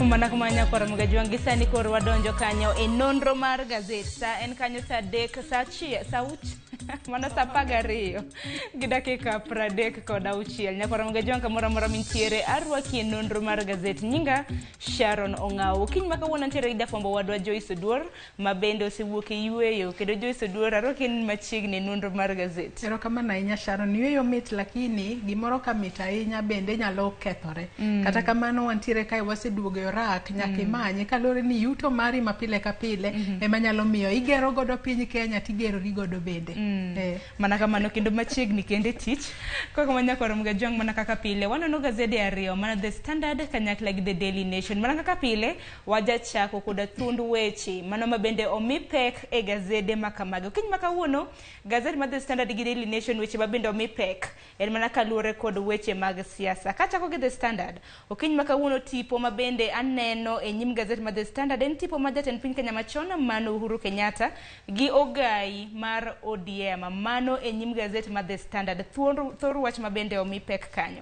Mana kuma nyakwar Mugajwang' gi sani koro wadonjo kanyo e nonro mar gazet. Sa en kanyo sa 3, sa 1, sa uch mano sa 12 gi dakika 36. Nyakwar Mugajwang' kamoro amora mintiere, arwaki e nonro mar gazet. Nyinga Sharon Ong'awo. Okinyi ma kawuono antiere gi jafwambo wadwa Joyce Oduor ma bende osewuok e yueyo. Kendo Joyce Oduor, arwaki machiegni e nonro mar gazet. Erokamano ahinya Sharon. Yueyo mit lakini gimoro ka mit ahinya bende nyalo kethore. Kata kamano wantiere kae, waseduogo e orak, nyaka imanye kaluwore ni yuto mari ma pile ka pile ema nyalo miyo igero godo piny Kenya tigerori godo bende. Mana kamano kendo machiegni kende tich. Kaka manyakwar Mgajwang', mana kaka pile wanono gazede ariyo, mana The Standard kanyakla gi The Daily Nation. Mana kaka pile wajachako koda thuond weche mano ma bende omi pek e gazede ma kamagi. Okinyi ma kawuono gazet mar The Standard gi Daily Nation, weche ma bende omi pek en mana kaluwore kod weche mag siasa. Kachako gi The Standard, okinyi ma kawuono tipo ma bende aneno e nyim gazet mar The Standard en tipo ma jatend piny Kenya machon mano Uhuru Kenyatta gi ogai mar ODM, mano e nyim gazet mar The Standard. Thor wach ma bende omi pek kanyo.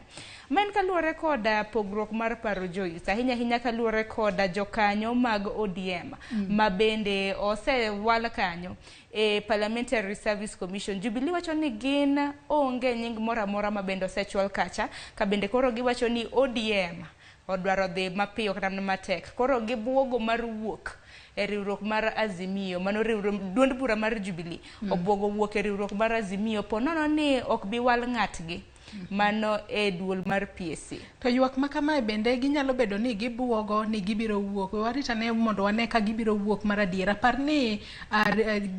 Ma en kaluwore kod pogruok mar paro Joyce, ahinya ahinya kaluwore kod jokanyo mag ODM ma bende osewal kanyo e Parliamentary Service Commission. Jubilee wacho ni gin onge nying moro amora ma bende osechwal kacha, ka bende koro giwacho ni ODM odwaro dhi mapiyo kata mana matek. Koro gibuogo mar wuok e riwruok mar Azimio, mano riwruok duond bura mar Jubilee obuogo wuok e riwruok mar Azimio po nono ni ok bi wal ng'atgi mano e duol mar PAC. To ywak ma kamae bende ginyalo bedo ni gibuogo ni gibiro wuok. We warit ane mondo wane ka gibiro wuok mar adiera. Par ni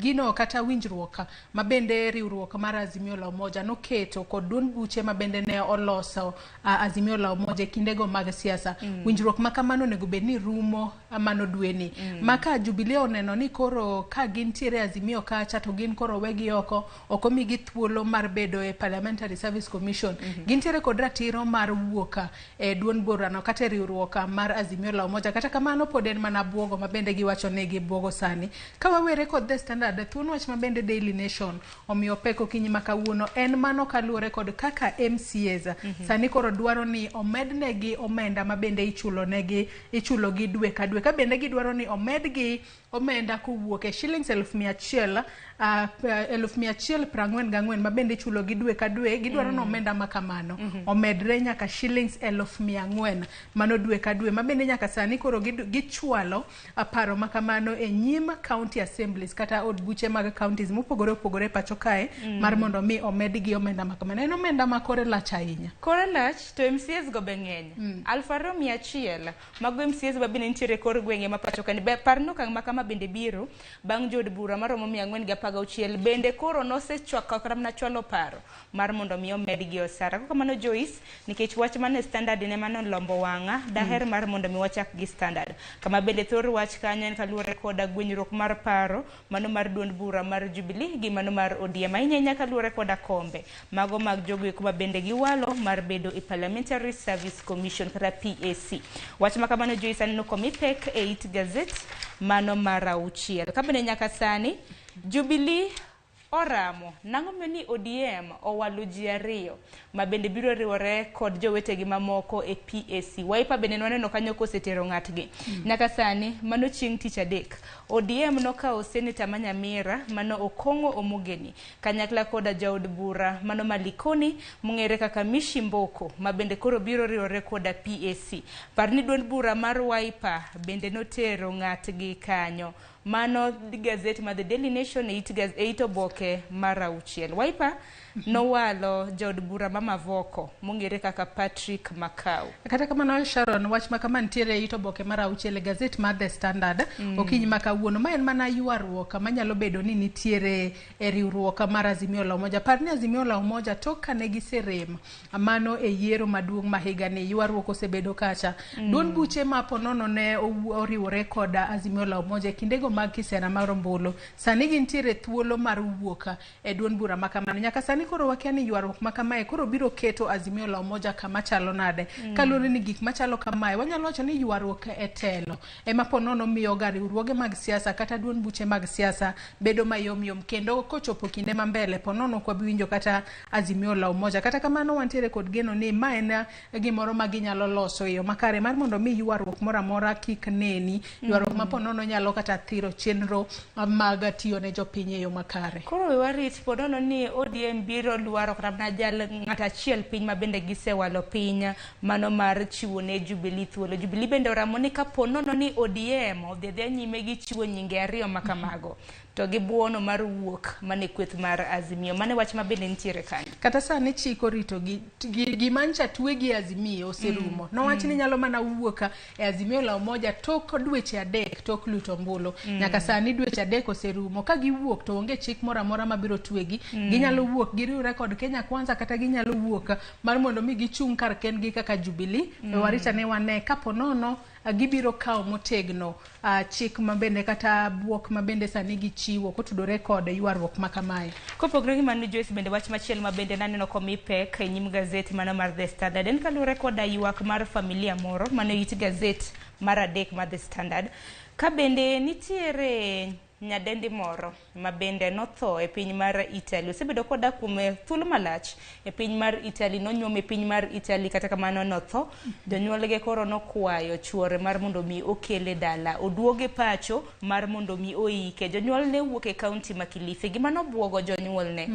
gino kata winjruok ma bende riwruok mar Azimio la Umoja noketo kod duond buche ma bende ne oloso Azimio la Umoja e kindego mag siasa. Winjruok ma kamano onego bed ni rumo mano dweni. Ma ka Jubilee oneno ni koro ka gintiere Azimio kacha to gin koro wegi oko, ok omigi thuolo mar bedo e Parliamentary Service Commission. Gintiere kod ratiro mar wuok e duond burano kata e riwruok mar Azimio la Umoja. Kata kamano pod en mana buogo ma bende giwacho ni gibuogo sani. Ka wawere kod The Standard, thuon wach ma bende Daily Nation omiyo pek okinyi ma kawuono en mano kaluwore kod kaka MCAs sani koro dwaro ni omednegi omenda ma bende ichulo negi, ichulo gi dwe ka dwe. Ka bende gidwaro ni omedgi omenda kowuok e shillings 100,000, 144,000 ma bende ichulo gi dwe ka dwe, gidwaro ni omenda ma kamano omedre nyaka shillings 400,000 mano dwe ka dwe, ma bende nyaka sani koro gichwalo paro ma kamano e nyim county assemblies kata od buche mag counties mopogore opogore pacho kae mar mondo mi omedgi omenda ma kamano. En omenda ma kore lach ahinya. Kore lach to MCAs go be ng'eny. 2,100 mago MCAs ma bende nitiere kor gwenge ma pacho ka ni. Par ni okang' ma kama bende biro bang' jood bura maromo 416 bende koro nosechwako kata mana chwalo paro mar mondo mi omedgi osara. Kok kamano Joyce, nikech wach mane Standard ne mano lombo wang'a, daher mar mondo mi wachak gi Standard. Kama bende thor wach kanyo en kaluwore koda gwenyruok mar paro mano mar duond bura mar Jubilee gi mano mar ODM. Ahinya ahinya kaluwore koda kombe mago mag jogo eko ma bende giwalo mar bedo e Parliamentary Service Commission kata PAC. Wach ma kamano Joyce aneno komi pek e it gazet mano mar 6. Ka bende nyaka sani Jubilee oramo nang'o miyo ni ODM owalo ji 2 ma bende biro riwore kod jowetegi mamoko e PAC. Wiper bende nwaneno kanyo kosetero ng'atgi. Nyaka sani mano chieng' tich adek ODM nokawo seneta ma Nyamira mano Okong'o Omogeni kanyakla koda jaod bura mano Malikoni mong'ere kaka Mishi Mboko ma bende koro biro riwore koda PAC. Par ni duond bura mar Wiper bende notero ng'atgi kanyo. Mano gazet mar The Daily Nation e it oboke mar 6. Wiper nowalo jaod bura ma Mavoko mong'ere kaka Patrick Makau. Kata kamano Sharon, wach ma kama nitiere e it oboke mar 6 e gazet mar The Standard okinyi ma kawuono. Ma en mana ywaruok manyalo bedo ni nitiere e riwruok mar Azimio la Umoja. Par ni Azimio la Umoja tok kane giserem mano e yiero maduong' ma higani, ywaruok osebedo kacha. Duond buche ma ponono ne oriwore kod Azimio la Umoja e kindego go mag kisera mar ombulu sani gintiere thuolo mar wuok e duond bura ma kamano. Nyaka sani koro wakia ni ywaruok ma kamae koro biro keto Azimio la Umoja kama chalo nade. Kaluwore ni gik machalo kamae wanyalo wacho ni ywaruok e telo ema po nono miyo ga riwruoge mag siasa kata duond buche mag siasa bedo mayom yom, kendo kochopo kinde ma mbele po nono ok wabi winjo kata Azimio la Umoja. Kata kamano wantiere kod geno ni ma en gimoro ma ginyalo loso e yo makare mar mondo mi ywaruok moro amora kik neni, ywaruok ma po nono nyalo kata thiro chenro mag tiyo ne jopiny e yo makare. Koro we warit po nono ni ODM biro lwaro kata mana jal ng'at achiel piny ma bende gisewalo piny mano mar chiwo ne Jubilee thuolo. Jubilee bende oramo ni kapo nono ni ODM odhi adhiya nyime gi chiwo nyinge ariyo ma kamago to gi buono mar wuok mane kweth mar Azimio. Mane wach ma bende nitiere kanyo. Kata sani chik orito gi gimancha twe gi Azimio oserumo. Nowach ni nyalo mana wuok e Azimio la Umoja tok dweche 3 tok luto ombulu. Nyaka sani dweche 3 oserumo. Ka giwuok to onge chik moro amora mabiro twegi. Ginyalo wuok giriwre kod Kenya Kwanza kata ginyalo wuok mar mondo mi gichung' kar kendgi kaka Jubilee. We warita ne wane kapo nono gibiro kawo motegno chik mabende kata buok mabende sani gichiwo kotudore kod ywaruok ma kamae. Kopogore gi mano Joyce, bende wach machielo ma bende naneno komi pek e nyim gazet mano mar The Standard en kaluwore koda ywak mar familia moro mano it gazet mar 3 mar The Standard, ka bende nitiere nyadendi moro ma bende notho e piny mar Italy. Osebedo kodak kuom thuolo malach e piny mar Italy, nonyuom e piny mar Italy, kata kamano notho. Jonyuolge koro nokwayo chuore mar mondo mi okele dala, oduoge pacho mar mondo mi oike. Jonyuolne wuok e kaunti ma Kilifi. Gima nobuogo jonyuolne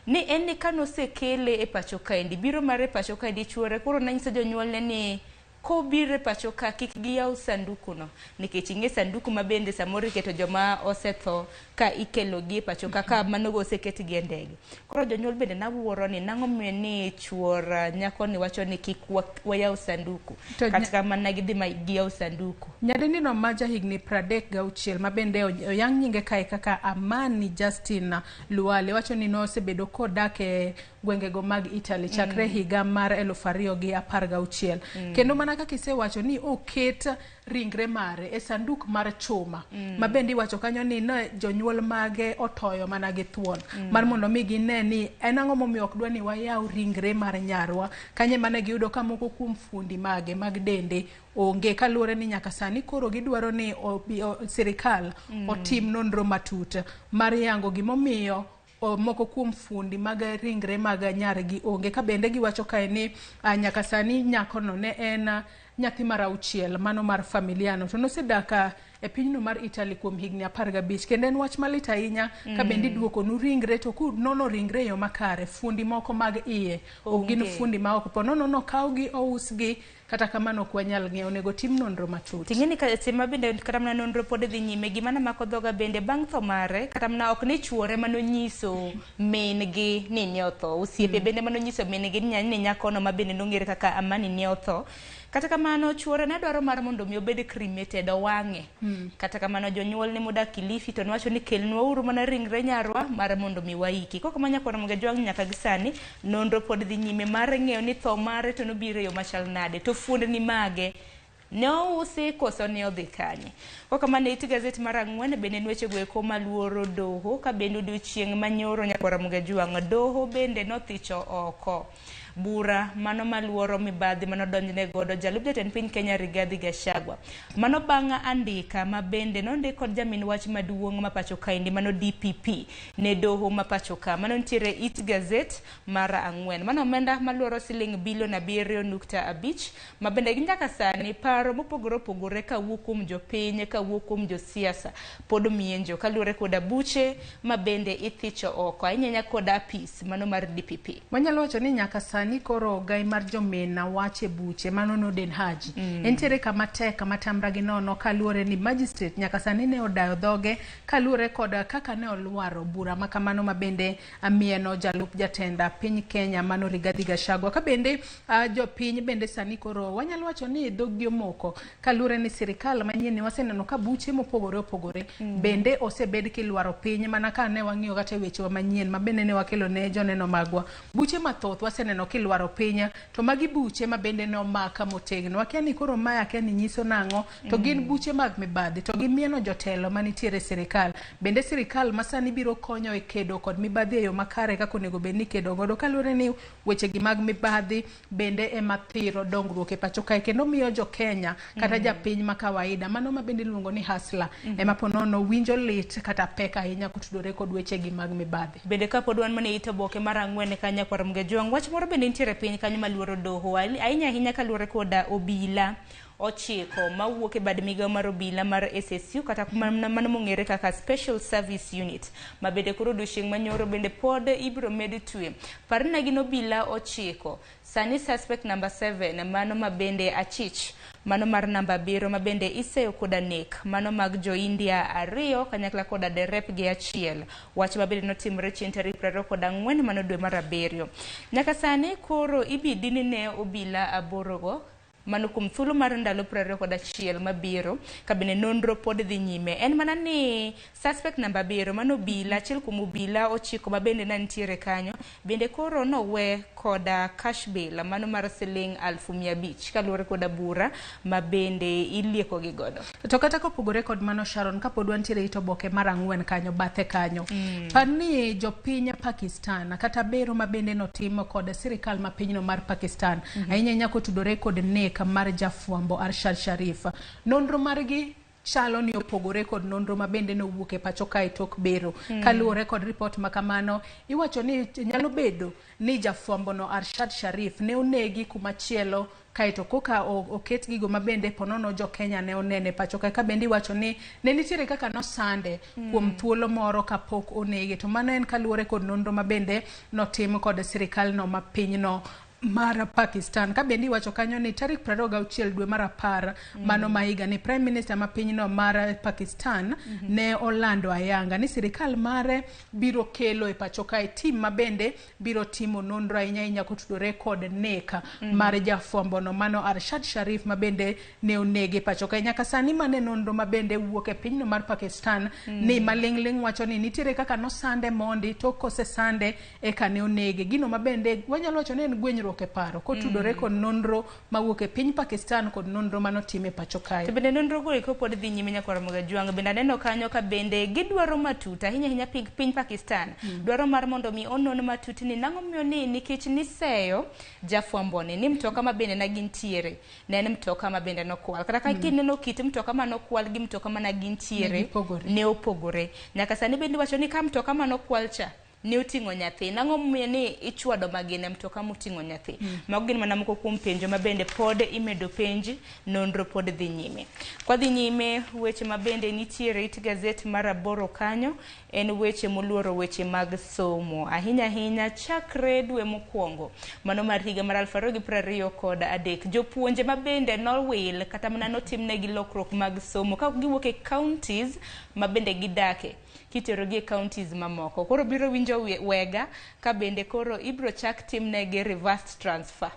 ni en ni kanosekele e pacho kaendi, biro mare pacho kaendi, chuore koro nanyiso jonyuolne ni kobiro e pacho ka kik giyaw sanduku no, nikech ing'e sanduku ma bende samoro iketo joma osetho ka ikelo gi e pacho ka, ka manogo oseketgi e ndege. Koro jonyuol bende nawuoro ni nang'o omiyo ni chuor nyakoni wacho ni kik wayaw sanduku, kata kamano gidhi ma giyaw sanduku. Nyadendi no ma jahigni 36 ma bende oyang nyinge kae kaka Amani Justin Luale wacho ni nosebedo kodak e gwengego mag Italy chakre higa mar 2016. Kendo mana kaka isewacho ni oket ringre mare e sanduk mar chuma ma bende iwacho kanyo ni ne jonyuol mage otoyo mana gi thuon mar mondo mi gine ni en ang'o momiyo ok dwa ni wayaw ringre mar nyarwa. Kanye mane giyudo ka moko kuom fuondi mage mag dende onge, kaluwore ni nyaka sani koro gidwaro ni sirikal otim nonro matut mar yango gimomiyo moko kuom fuondi mag ringre mag nyargi onge. Ka bende giwacho kae ni nyaka sani nyakono ne en nyathi mar 6 mano mar familiano, to nosedak e pinyno mar Italy kuom higni 15. Kendo en wach malit ahinya ka bende iduokonu ringre to kunono ringre e yo makare, fuondi moko mag iye ok gin fuondi ma ok po nono nokawgi ousgi. Kata kamano ok wanyal ng'eyo, onego tim nonro matut. Ting'e ni sema bende kata mana nonro pod dhi nyime, gima namako dhoga bende bang' tho mare, kata mana ok ni chuore manonyiso min gi ni ne otho, osiepe bende manonyiso min gi ni nyakono ma bende nong'ere kaka Amani ne otho. Kata kamano chuore ne dwaro mar mondo mi obed cremated, owang'e. Kata kamano jonyuolne modak Kilifi to nowacho ni kelnwa uru mana ringre nyarwa mar mondo mi waiki. Kok kamano nyakwar Ramogi Ajwang' nyaka gi sani nonro pod dhi nyime mar ng'eyo ni tho mare to nobiro e yo machal nade, to fuondni mage ne ousi koso ne odhi kanye. Kok kamano it gazet mar 4 bende en wechego eko maluoro doho, ka bende odiochieng' manyoro nyakwar Ramogi Ajwang' doho bende nothicho oko bura mano maluoro mibadhi manodonjne godo jalup jatend piny Kenya Rigathi Gachagua. Mano bang' andika ma bende nondik kod jamin wach maduong' ma pacho kaendi mano DPP ne doho ma pacho ka. Mano nitiere it gazet mar 4. Mano omenda maluoro siling bilion 7.5 ma bende gi nyaka sani paro mopogore opogore kawuok kuom jopiny, kawuok kuom josiasa pod mienjo kaluwore koda buche ma bende ithicho oko ahinya kod apis mano mar DPP. Wanyalo wacho ni nyaka sani koro ogai mar jomina wache buche mano Noordin Haji. Entiere kama tek, kama tamra gi nono kaluwore ni magistrate nyaka sani ne odayo dhoge kaluwore kod kaka ne olwaro bura ma kamano ma bende mieno jalup jatenda piny Kenya mano Rigathi Gachagua. Ka bende jopiny bende sani koro wanyalo wacho ni dhoggi omoko kaluwore ni sirikal manyien ni waseneno ka buche mopogore opogore bende osebed kilwaro piny, mana ka ne wang'iyo kata wechewa manyien ma bende ne wakelo ne joneno magwa. Buche mathoth waseneno kilwaro piny, to magi buche ma bende ne omak motegno. Akia ni koro mae akia ni nyiso nang'o, to gin buche mag mibadhi to gimieno jotelo manitiere e sirikal. Bende sirikal masani biro konyo e kedo kod mibadhi e yo makare kaka onego bed ni ikedo godo, kaluwore ni wechegi mag mibadhi bende ema thiro dongruok e pacho kae kendo miyo jo Kenya kata japiny ma kawaida mano ma bende iluongo ni hustler ema po nono winjo lit kata pek ahinya kotudore kod wechegi mag mibadhi. Bende kapod wan mana e it oboke mar ang'wen kanyo kwar Mgejwang', wach moro bende nitiere piny kanyo maluoro doho ahinya ahinya kaluwore koda obila 9 mawuok e bad migawo mar obila mar SSU kata mano mong'ere kaka Special Service Unit, ma bende koro odiochieng' manyoro bende pod ibiro med twe. Parna gin obila 9. Sani suspect number 7 mano ma bende achich, mano mar namba 7 ma bende iseyo koda nek, mano mag jo India 2 kanyakla koda derep gi 1. Wach ma bende notimore chieng' tarik 24 mano dwe mar 7. Nyaka sani koro ibidini ne obila 8 go mano kuom thuolo mar ndalo 21 mabiro, ka bende nonro pod dhi nyime. En mana ni suspect namba 7 mano obila, achiel kuom obila 9 ma bende ne nitiere kanyo, bende koro nowe koda cash bail mano mar siling 500,000 kaluwore koda bura ma bende ilieko gi godo. To kata kopogore kod mano Sharon, kapod wantiere it oboke mar 4 kanyo bathe kanyo, par ni jopiny Pakistan kata bero ma bende notim kod sirikal ma pinyno mar Pakistan ahinya ahinya kotudore kod nek mar jafwambo Arshad Sharif, nonro margi chalo ni opogore kod nonro ma bende nowuok e pacho kae tok bero. Kaluwore kod ripot ma kamano, iwacho ni nyalo bedo ni jafwambo no Arshad Sharif ne onegi kumachielo kaeto koka oket gigo ma bende ponono jo Kenya ne onene pacho kae, ka bende iwacho ni ne nitiere kaka nosande kuom thuolo moro kapok onege. To mano en kaluwore kod nonro ma bende notim kod sirikal no ma pinyno mar Pakistan. Ka bende iwacho kanyo ni tarik 26 dwe mar 10 mano ma higa ni Prime Minister ma pinyno mar Pakistan ne olando ayanga ni sirikal mare biro kelo e pacho kae tim ma bende biro timo nonro ahinya ahinya kotudore kod nek mar jafwambo no mano Arshad Sharif ma bende ne onege pacho kae. Nyaka sani mane nonro ma bende wuok e pinyno mar Pakistan ni maling'ling' wacho ni nitiere kaka nosande mondi to kosesande eka ne onege. Gino ma bende wanyalo wacho ni en gwenyruok e paro kotudore kod nonro mawuok e piny Pakistan kod nonro manotim e pacho kae. To bende nonro go eko pod dhi nyime nyakwar Mgajwang'. Bende aneno kanyo ka bende gidwaro matut ahinya ahinya piny Pakistan dwaro mar mondo mi onon matut ni nang'o miyo ni nikech niseyo jafwamboni ni mtoka ma bende ne gintiere ne en mtoka ma bende nokwal. Kata ka kineno kit mtoka manokwal gi mtoka mana gintiere ne opogore. Nyaka sani bende wacho ni ka mtoka manokwal cha ne oting'o nyathi, nang'o momiyo ni ichwado magina mtoka moting'o nyathi? Mago gin mana moko kuom penjo ma bende pod imedo penji, nonro pod dhi nyime. Kwa dhi nyime, weche ma bende nitiere it gazet mar 8 kanyo en weche moluoro weche mag somo ahinya ahinya chakre dwe mokwongo mano mar higa mar 2023. Jopuonje ma bende nowil kata mana notimnegi lokruok mag somo ka giwuok e counties ma bende gidake kiterogi e counties mamoko. Koro biro winjo wega ka bende koro ibro chak timnegi reverse transfer.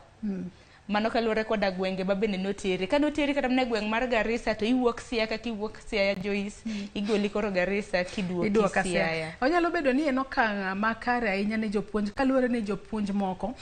Mano kaluwore koda gwenge ma bende noteri. Ka noteri kata mana gweng' mar Garissa to iwuok Siaya kaka iwuok Siaya Joyce, igoli koro Garissa kiduoki Siaya. Onyalo bedo ni en okang' makare ahinya ne jopuonj kaluwore ni jopuonj moko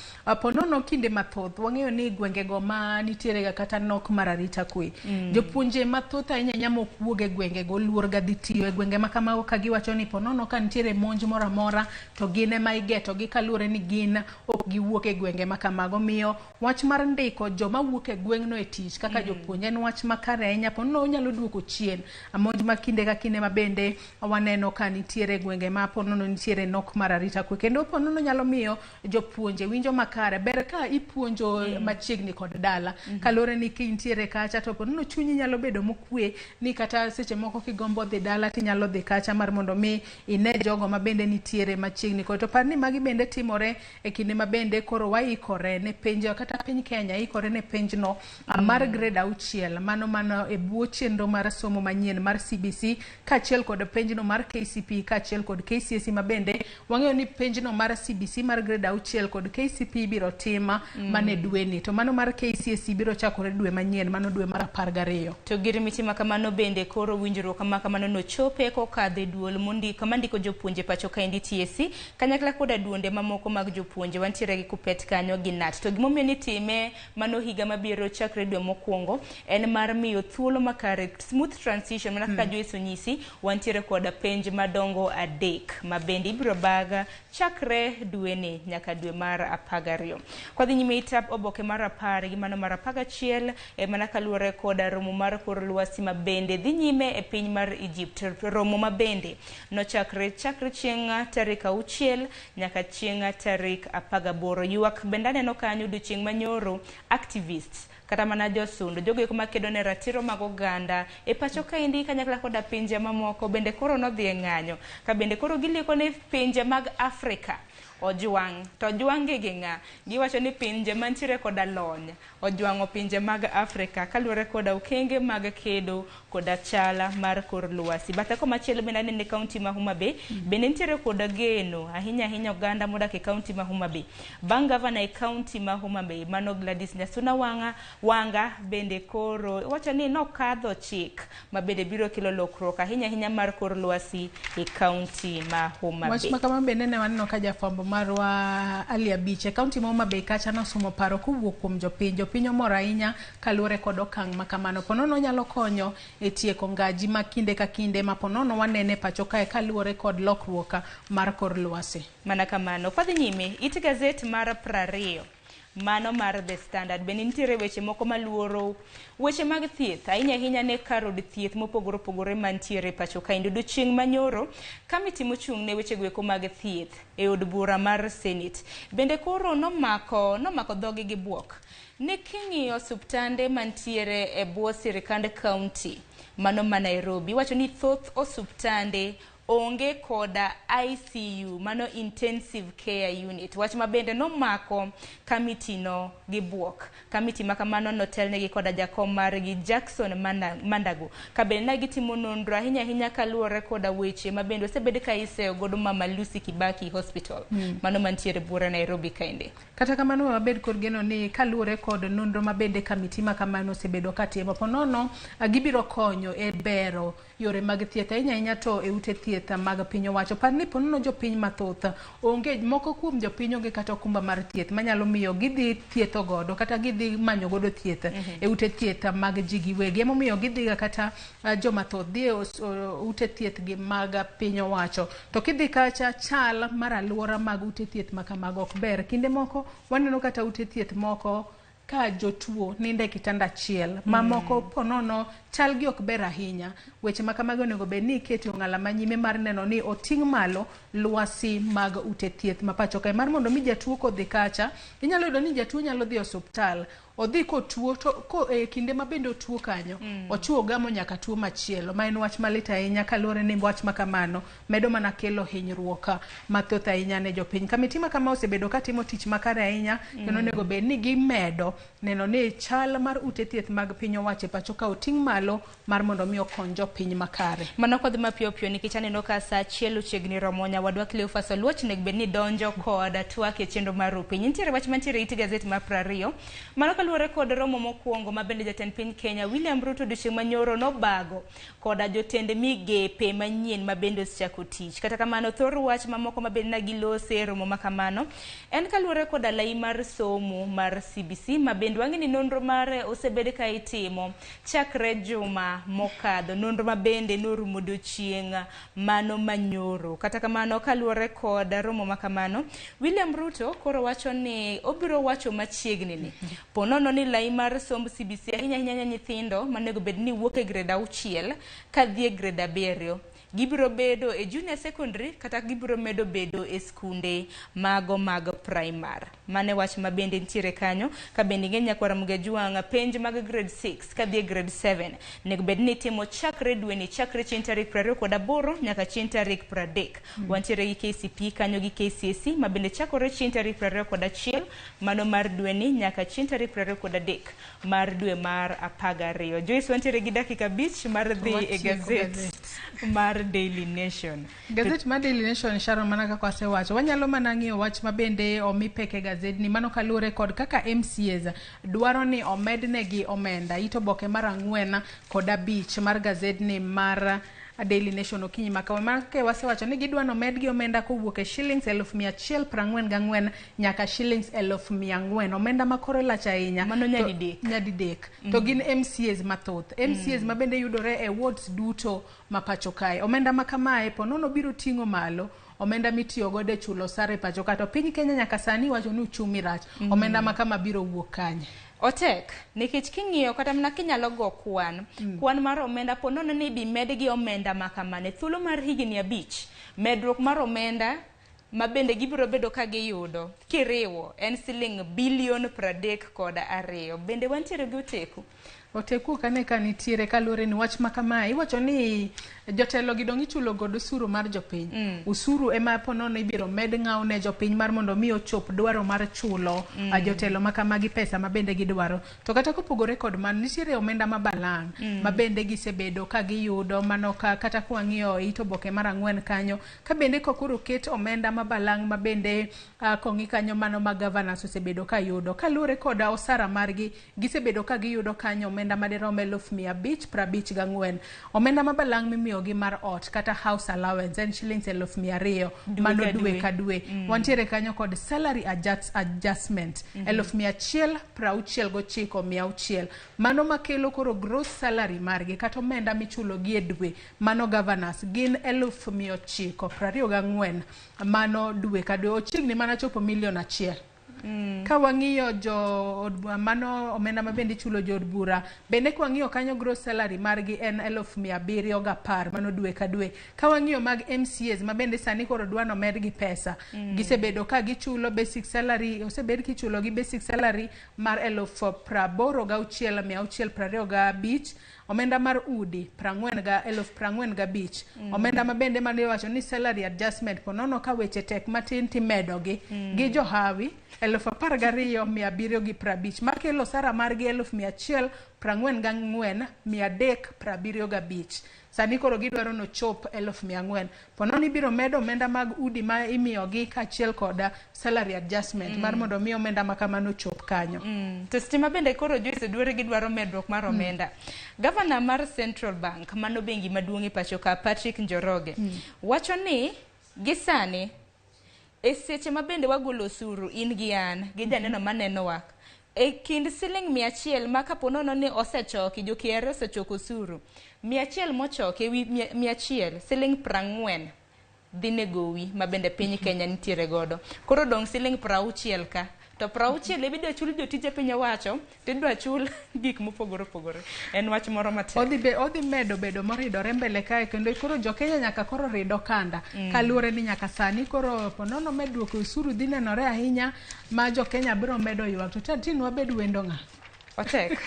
ponono kinde mathoth wang'eyo ni gwengego ma nitiere ga kata nok mar arita kwe. Jopuonje mathoth ahinya ahinya mok wuog e gwengego oluor ga dhi tiyo e gwenge ma kamago ka giwacho ni ponono ka nitiere monj moro amora to gin ema igetogi kaluwore ni gin ok giwuok e gwenge ma kamago. Miyo wach mar ndiko joma wuok e gweng'no e tich kaka jopuonj en wach makare ahinya. Ponono onyalo duoko chien monj ma kinde ka kinde ma bende waneno ka nitiere gwenge ma ponono nitiere nok mar arita kwe, kendo ponono nyalo miyo jopuonje winjo makare. Ber ka ipuonjo machiegni kod dala kaluwore ni kintiere kacha to ponono chunyi nyalo bedo mokwe ni kata seche moko kigombo dhi dala tinyalo dhi kacha mar mondo mi ine jogo ma bende nitiere machiegni kod. To par ni magi bende timore e kinde ma bende koro waikore ne penj kata piny Kenya ikore ne penjno mar grade 6 mano e bwo chenro mar somo manyien mar CBC kaachiel kod penjno mar KCPE kaachiel kod KCSE ma bende wang'eyo ni penjno mar CBC mar grade 6 kod KCPE biro tima mane dweni, to mano mar KCSE biro chakore dwe manyien mano dwe mar 12. To girmiti makamano bende koro winjruok makamano nochope kokadho e duol mondiko mandiko jopuonje pacho kaendi TSC kanyakla koda duonde mamoko mag jopuonje. Wantiere Wantiere gi Kuppet kanyo gi KNUT. To gimomiyo nitime mano higa mabiro chakre dwe mokwongo en mar miyo thuolo makare, smooth transition, mana kaka Joyce onyisi. Wantiere koda penj madongo 3 ma bende ibiro baga chakre dweni nyaka dwe mar 12. Kwadhi nyime itap oboke mar 10 gi mano mar 11, e mana kaluwore koda romo mar kor lwasi ma bende dhi nyime e piny mar Egypt. Romo ma bende nochakre chakre chieng' tarik 6 nyaka chieng' tarik 18. Ywak bende aneno kanyo odiochieng' manyoro, activists kata mana josundo, jogo eko makedo ne ratiro mag oganda e pacho kaendi kanyakla koda pinje mamoko bende koro nodhi e ng'anyo, ka bende koro gileko ni pinje mag Afrika ojwang'. To ojwang' gi gi ng'a? Giwacho ni pinje mantiere koda lony ojwang'o pinje mag Afrika kaluwore koda okenge mag kedo koda chala mar kor lwasi. Bathe komachielo bende aneno e kaunti ma Homa Bay bende nitiere koda geno ahinya ahinya oganda modak e kaunti ma Homa Bay. Bang' gavana e kaunti ma Homa Bay mano Gladys Nyasuna Wanga bende koro wacho ni nokadho chik ma bende biro kelo lokruok ahinya ahinya mar kor lwasi e kaunti ma Homa Wach Bay. ma kama bende ne waneno ka jafwambo marwa Ali Abich e kaunti ma Homa Bay kacha nosomo paro kowuok kuom jopiny. Jopiny omor ahinya kaluwore kod okang' ma kamano. Ponono nyalo konyo e tieko ngaji ma kinde ka kinde ma ponono wanene pacho kae kaluwore kod lokruok mar kor lwasi. Mana kamano. Kwadhi nyime, it gazet mar 20 mano mar The Standard bende nitiere weche moko maluoro weche mag thieth ahinya ahinya ne kar od thieth mopogore opogore mantiere pacho kaendi. Odiochieng' manyoro kamiti mochung' ne weche goeko mag thieth e od bura mar Senate bende koro nomako dhogi gi buok ni king'iyo osuptande mantiere e bwo sirikand kaunti mano ma Nairobi, iwacho ni thoth osuptande onge koda ICU, mano intensive care unit. Wach ma bende nomako kamiti no gi buok. Kamiti ma kamano notelnegi koda jakom margi Jackson Mandago. Ka bende ne gitimo nonro ahinya ahinya kaluwore koda weche ma bende osebed ka iseyo godo Mama Lucy Kibaki Hospital. Mano mantiere buore Nairobi kaende. Kata kamano wabed kod geno ni kaluwore kod nonro ma bende kamiti ma kamano osebedo katimo, ponono gibiro konyo e bero yore mag thieth ahinya ahinya to e ute thieth mag piny owacho. Par ni ponono jopiny mathoth onge, moko kuom jopiny onge kata okumba mar thieth manyalo miyo gidhi thietho godo kata gidhi manyo godo thieth e ute thieth mag ji giwegi. Emomiyo gidhiga kata joma thoth dhi e ute thieth gi mag piny owacho. To kidhi kacha chal mar aluora mag ute thieth ma kamago ok ber. Kinde moko waneno kata ute thieth moko ka jotuo nindo e kitanda achiel, mamoko ponono chal gi ok ber ahinya. Weche ma kamago onego bed ni iketo ong'ala manyime mar neno ni oting' malo lwasi mag ute thieth ma pacho kae, mar mondo mi jatuo kodhi kacha, inyalo yudo ni jatuo nyalo dhi e osuptal, odhi kotuo to ko e kinde ma bende otuo kanyo, ochuo ogamo nyaka tuo machielo, ma en wach malit ahinya kaluwore ni wach ma kamano medo mana kelo hinyruok mathoth ahinya ne jopiny. Kamiti ma kama osebedo katimo tich makare ahinya, kendo onego bed ni gimedo neno ni chal mar ute thieth mag piny owacho e pacho ka oting' malo mar mondo mi okony jopiny makare. Mano kodhi mapiyo piyo nikech aneno ka saa 1 ochiegni romo. Nyawadwa Cleophas Oluoch onego bed ni donjo kod twak e chenro mar Rupiny. Nitiere wach mantiere it gazet mar 20. Mano kaluwore kod romo mokwongo ma bende jatend piny Kenya William Ruto odiochieng' manyoro nobago koda jotend migepe manyien ma bende osechako tich. Kata kamano thor wach mamoko ma bende nagilose e romo ma kamano en kaluwore koda lai mar somo mar CBC ma bende wang'e ni nonro mare osebed ka itimo chakre juma mokadho, nonro ma bende norumo odiochieng' mano manyoro. Kata kamano kaluwore kod romo ma kamano, William Ruto koro wacho ni obiro wacho machiegni ni ponono ni lai mar somb CBC ahinya ahinya nyithindo manego bed ni wuok e grade 6 kadhi e grade 7 gibiro bedo e junior secondary kata gibiro medo bedo e skunde mago mag primary. Mane wach ma bende nitiere kanyo ka bende ing'e nyakwar Mgejwang' penj mag grade 6 kadhi e grade 7 nego bed ni itimo chakre dweni chakre chieng' tarik 28 nyaka chieng' tarik 30. Wantiere gi KCPE kanyo gi KCSE ma bende chakore chieng' tarik 21 mano mar dweni nyaka chieng' tarik 23 mar dwe mar 12. Joyce, wantiere gi dakika 5 mar dhi e gazet mar Daily Nation. Gazet mar Daily Nation, Sharon, mana kaka wasewacho, wanyalo mana ng'iyo wach ma bende omi pek e gazetni, mano kaluwore kod kaka MCAs dwaro ni omednegi omenda. It oboke mar 4 kod 5 mar gazetni mar Daily Nation okinyi ma kawuono. Mar wasewacho ni gidwa nomedgi omenda kowuok e shillings 144,000 nyaka shillings 400,000. Omenda ma koro lach ahinya. Mano nyadidek. Nyadidek. To gin MCAs mathoth. MCAs ma bende yudore e wards duto ma pacho kae. Omenda ma kamae ponono biro ting'o malo omenda mitiyo godo e chulo osara e pacho ka. To piny Kenya nyaka sani wacho ni uchumi rach. Omenda ma kama biro wuok kanye? Otek, nikech king'iyo kata mana kinyalo go kwan, kwan mar omenda po nono ni bi medgi omenda ma kamano e thuolo mar higni 5, medruok mar omenda ma bende gibiro bedo ka giyudo kiriwo en siling bilion 32. Bende wantiere gi oteku? Oteku kane ka nitiere kaluwore ni wach ma kamae iwacho ni jotelo gi dong' ichulo godo osuru mar jopiny. Usuru ema ponono ibiro med ng'aw ne jopiny mar mondo mi ochop dwaro mar chulo jotelo ma kamagi pesa ma bende gidwaro. To kata kopogore kod mano, nitiere omenda ma balang' ma bende gisebedo ka giyudo mano kata kwang'iyo it oboke mar 4 kanyo ka bende kokoro ket omenda ma balang' ma bende kong'i kanyo mano ma governors osebedo ka yudo. Kaluwore kod osara margi gisebedo ka giyudo kanyo omenda madirom 554,000. Omenda ma balang' mimiyogi mar ot kata house allowance en shillings 200,000 mano dwe ka dwe. Wantiere kanyo kod salary adjustment 169,600 mano makelo koro gross salary margi kata omenda michulo gi e dwe mano governors gin 924,000 mano dwe ka dwe, ochiegni mana chopo milion 1. Ka wang'iyo jo mano omenda ma bende ichulo jood bura bende ka wang'iyo kanyo gross salary margi en 710,000 mano dwe ka dwe. Ka wang'iyo mag MCAs ma bende sani koro dwa nomedgi pesa, gisebedo ka gichulo basic salary, osebed kichulo gi basic salary mar 86,625, omenda mar udi 40,045, omenda ma bende mane iwacho ni salary adjustment ponono ka weche tek matin timedogi gi johawi 12,750 makelo osara margi 144,375. Sani koro gidwaro nochop 400,000. Ponono ibiro medo omenda mag udi ma imiyogi kaachiel kod salary adjustment mar mondo mi omenda ma kamano chop kanyo. To seche ma bende koro Joyce Oduor gidwaro medruok mar omenda. Gavana mar Central Bank mano bengi maduong' e pacho ka Patrick Njoroge wacho ni gi sani e seche ma bende wagolo osuru in gi an gi janeno manenowa e kind siling 100 ma kapo nono ni osechoki jo KRA osechoko osuru 100 mochoki ewi 100 siling 40 dhi ne gowi ma bende piny Kenya nitiere godo. Koro dong' siling 60 ka to 60 ema idwa chul jotije piny owacho to idwa chul gik mopogore opogore. En wach moro matek. Odhi medo bedo moridore mbele kae kendo koro jo Kenya nyaka koro rid okanda. Kaluwore ni nyaka sani koro ponono medruok e osuru dhi nenore ahinya ma jo Kenya biro medo ywak. To tin wabed wendo ng'a? Otek.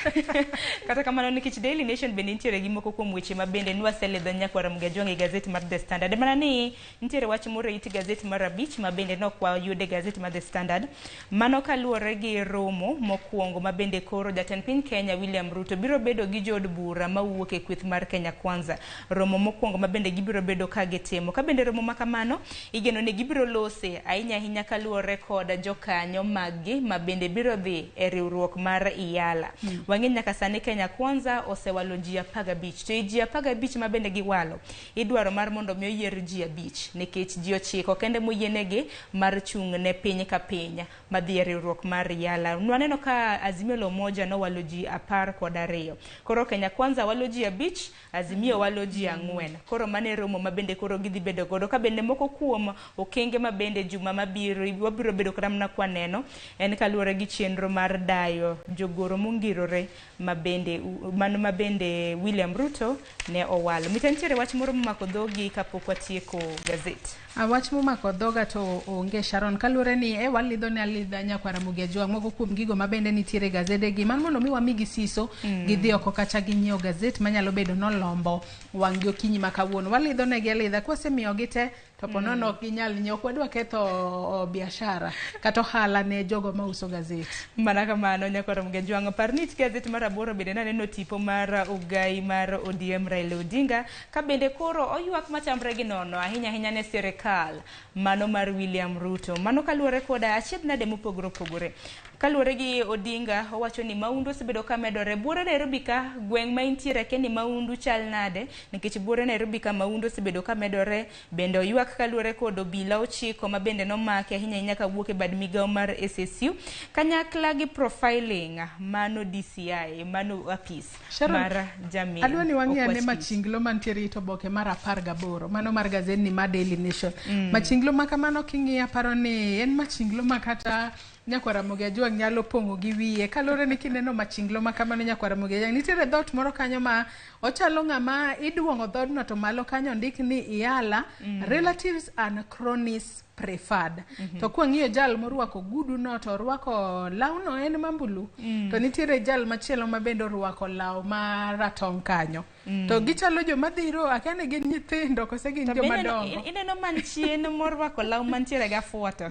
Kata kamano nikech Daily Nation bende nitiere gi moko kuom weche ma bende nwaseledho nyakwar Ramogi Ajwang' e gazet mar The Standard. Mana ni nitiere wach moro e it gazet mar 5 ma bende nok wayudo e gazet mar The Standard. Mano kaluwore gi romo mokwongo ma bende koro jatend piny Kenya William Ruto biro bedo gi jood bura mawuok e kweth mar Kenya Kwanza. Romo mokwongo ma bende gibiro bedo ka gitimo. Ka bende romo ma kamano igeno ni gibiro lose ahinya ahinya kaluwore kod jokanyo maggi ma bende biro dhi e riwruok mar IALA. Wang'e nyaka sani Kenya Kwanza osewalo ji 15 to e ji 15 ma bende giwalo idwaro mar mondo mi oyier ji 5 nikech ji 9 kende moyienegi mar chung' ne piny ka piny madhi e riwruok mar IALA. Nwaneno ka Azimio la Umoja nowalo ji 12. Koro Kenya Kwanza walo ji 5, Azimio walo ji 4. Koro mano e romo ma bende koro gidhi bedo godo ka bende moko kuom okenge ma bende juma mabiro wabiro bedo kata mana kwaneno en kaluwore gi chenro mar dayo jogoro mongirore ma bende mano ma bende William Ruto ne owalo. Mita nitiere wach moro momako dhogi kapok watieko gazet. Wach momako dhoga to onge Sharon kaluwore ni walidho ne alidha nyakwar Ramogi Ajwang' moko kuom gigo ma bende nitiere e gazede gi mar mondo mi wamigi siso gidhi oko kacha ginyiew gazet manyalo bedo nolombo wang' gi okinyi ma kawuono. Walidho negi alidha kwasemiyogi te to ponono ok ginyal nyiewo, ok wadwa ketho biashara kata ohala ne jogo mauso gazet. Mana kamano nyakwar Ramogi Ajwang', par ni it gazet mar 8 bende naneno tipo mar Ogai mar ODM Raila Odinga ka bende koro oywak machamre gi nono ahinya ahinya ne sirikal. sirikal mano mar William Ruto. Mano kaluwore koda achiedh nade mopogore opogore. Kaluwore gi Odinga, owacho ni maundu osebedo ka medore. Buore Nairobi ka gweng' ma intiere akia ni maundu chal nade nikech buore Nairobi ka maundu osebedo ka medore. Bende oywak kaluwore kod obila 9 ma bende nomaki ahinya ahinya kawuok e bad migawo mar SSU kanyakla gi profiling mano DCI mano apis Sharon, mar Jamil adwa ni wang'i ane Okwach Kich. machinglo mantiere it oboke mar 18 mano mar gazetni mar Daily Nation. Machinglo ma kamano king'iyo aparo ni en machinglo ma kata Nyakwar Ramogi Ajwang' nyalo pong'o gi wiye kaluwore ni kineno machinglo ma kamano Nyakwar Ramogi Ajwang' nitiere dhoot moro kanyo ma ochalo ng'ama iduong'o dhoodno to malo kanyo ondik ni Iyala relatives and cronies preferred. To kwang'iyo jal morwako gudu no to orwako lawno en mambulu. To nitiere jal machielo ma bende orwako law ma ratong' kanyo. To gichalo joma dhiro, akia ni gin nyithindo kose gin To be joma ineno, dongo. ineno man chien morwako law mantiere gi afuoto.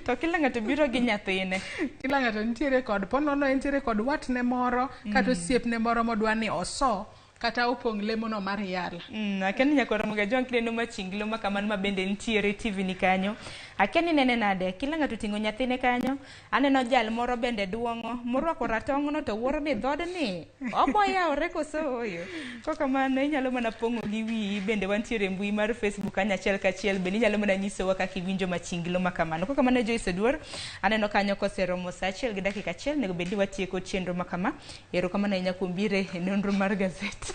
To kila ng'ato biro gi nyathine. Kila ng'ato nitiere kod ponono entiere kod watne moro kata osiepne moro modwa ni oso kata opong' lemono mar Iyala. Akia ni Nyakwar Ramogi Ajwang' kineno machinglo ma kamano ma bende nitiere e TV ni kanyo. Akia ni nene nade, kila ng'ato oting'o nyathine kanyo. Aneno jal moro bende duong'o, morwako ratong'no to wuoro ni dhoodni obo yawore koso ooyo. Kokamano inyalo mana pong'o gi wiyi bende wantiere e mbui mar Facebook kanyo achiel kachiel bende inyalo mana nyisowa kaka iwinjo machinglo ma kamano. Kokamano Joyce Oduor, aneno kanyo koseromo saa 1:01 onego bed ni watieko chenro ma kama. Erokamano ahinya kuom biro e nonro mar gazet.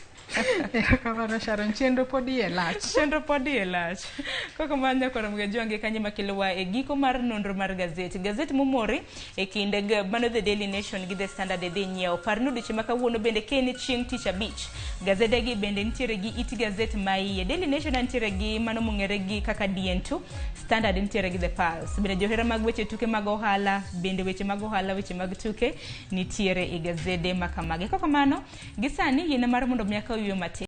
Erokamano Sharon, chenro pod iye lach. Chenro pod iye lach. Kokamano Nyakwar Ramogi Ajwang' kanyo makelowa e giko mar nonro mar gazet. Gazet momori e kinde mano The Daily Nation gi The Standard idhi nyiewo. Par ni odiochieng' ma kawuono bende ka en chieng' tich abich. Gazede gi bende nitiere gi it gazet ma iye. Daily Nation nitiere gi mano mong'ere gi kaka DN2, Standard nitiere gi The Pulse. Bende johera mag weche tuke mag ohala, bende weche mag ohala, weche mag tuke nitiere e gazede ma kamagi. Kokamano, gi sani yien mar mondo mi akaw yueyo matin.